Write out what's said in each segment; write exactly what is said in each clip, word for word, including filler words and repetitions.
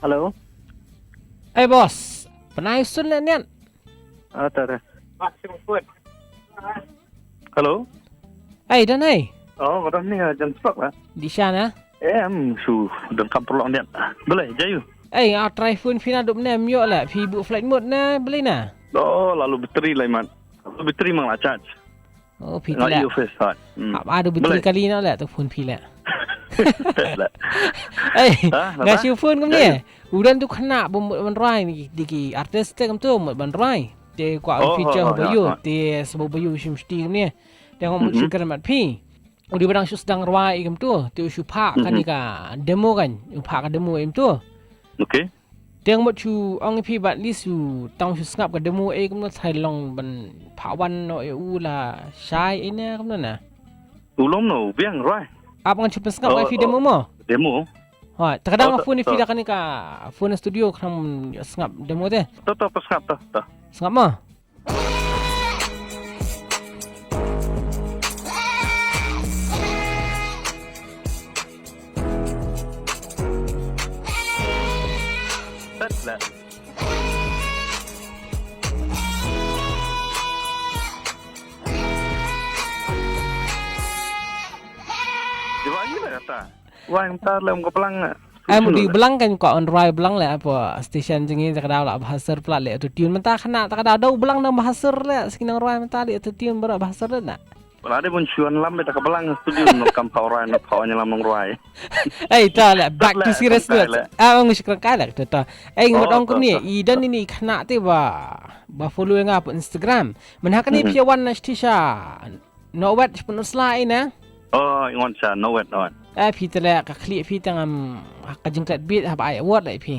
Hello. Ei boss, pynai sun ne niat. Ah, ta, ta. Hello. Ei, don ei. Oh, ka don ni, ah, jan stok la. Di sha na? Em, shu don kam perlok niat. Balei, jayu. Ei, nga try phone phi naduh mynne em ïoh la, phi buh flight mode na, balei na? Oh, lalu battery lai mat. Lalu battery mang la charge. Oh, phi nga tleh. Ïoh face hot. Hmm. Hap adu battery kali na la tu phone phi la. Ei, nga shu phone kumne. Udan tu khana bom ban rwai ni di ki artist te kam tu ban rwai. Te kwa feature ba yu, te sabo ba yu shim shti kumne. Te ngom shu kren mat phi. U dei ba dang shu sdang rwai i kam tu. Te u shu phah kane ka demo kan. U phah ka demo im tu. Okay. Te nga mut shu ong ïa phi ba at least u tang shu sngap ka demo, eh, kumno thai long ban phah wan noh ïa u la shai, eh, ne kumno na. U long no, biang rwai. Ap ngan shu pynsngap ïa phi demo mo. Demo. Hooid, te ka dang phone ïa phi da kane ka phone studio khnang sngap demo te. To, to, pynsngap to, to. Sngap mo. Wai, mynta lem ka blang. Ai, mut di blang kan ko on rwai blang le apa station jing i, ta ka daw la bha sir pla le autotune. Mynta khana ta ka daw daw blang na bha sir le, siki nang rwai mynta le autotune baroh bha sir le na. Wala de bun shuan lam beta ka blang studio no kam pha rwai no pha wan lam nang rwai. Ai, ta le, back to serious note. Ah, ngi shukran kai le, ta, ta. Ai, ngi ong kumne, i don ini khana te ba, ba follow nga pa Instagram. Mynha kane phi wan na stisha. Nowet pun slai na. Oh, ngon sa, nowet, nowet. Eh, phi te le ka khlieh phi tang am ka jingklet bit haba ai award le phi.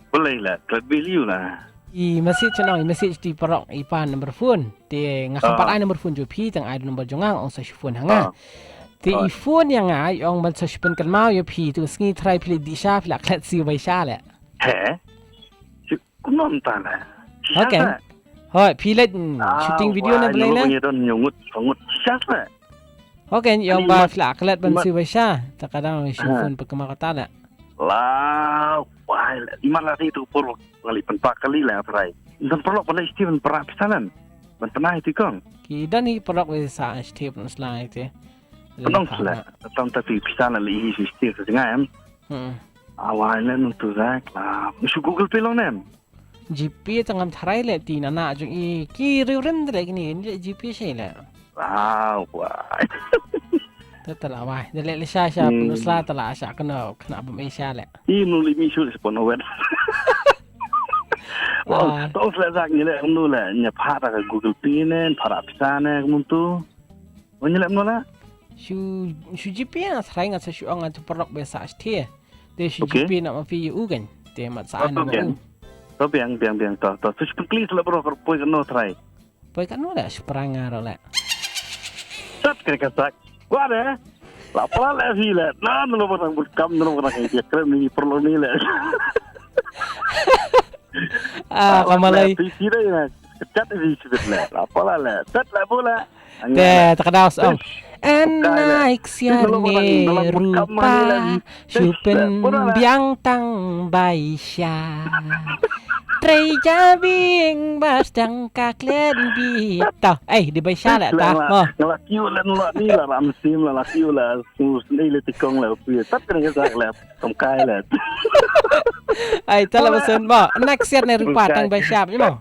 Balei le, klet bit liu la. I message nang, i message ti parok i pa number phone. Te nga khampat ai number phone jong phi tang ai number jong nga ong sa shu phone ha nga. Te i phone ïa nga i ong ban sa shu pynkynmaw ïa phi tu sngi trai phi le di sha phi la klet si bai sha le. He? Kumno mynta le? Okay. Hoi, phi leit shooting video ne balei ne? Ngi don ngi ngut ngut sha le. Okay, ïong ba phi la klet ban siew ba sha. Ta ka dang shu phone pa kama kata le. La wai le. Iman la tu por ngali pan pa kali le trai. Dan perlu pala isti ban para pisanan. Ban pernah itu kong. Ki dan i perlu we sa isti ban slai te. Penong sila. Tam tapi pisanan le isti sa jengah em. Hmm. Awai le nung tu zak la. Shu Google Pay long nem. GPay tang ngam tharai le ti na na jong i ki riu rim de le kini ni le GPay shai le. Wow, wai. Te te la wai. De le le sha sha pun sla te la sha kena kena bam e sha le. I mlu li mi shu le sepon owet. Wow, to sla zak ni le mlu le nya pha ta ka Google Pay ne pha ra pisa ne mlu tu. Wan ïaleh mno la? Shu, shu GPay nga tharai nga sa shu ong nga tu paralok ba sa sthie. Te shu GPay na ma phi u kan. Te mat sa an ma u. To biang, biang, biang to. To shu pengkli sala bro kar poi kano tharai. Poi kano la shu perang nga ro la. Sat kene ka sak. Kwa de. La pala la phi la. Na no ba tang but kam no ba tang ke krem ni paralok ni la. Ah, kamalai. Phi phi dai na. Chat phi phi la. La pala la. Chat la bola. Te ta ka daw song. An nai ksiar ne rupa shu pynbiang tang bai sha. Trei ja bing ba sdang ka klet bi. Ta, eh, di bai sha la ta. Nga la kiu la, nga la ni la ram sim la, la kiu la. Snei le tikong le phi. Tat kena ke sak le. Kam kai le. Ai, ta la ba sen ba. Nai ksiar ne rupa tang bai sha mo.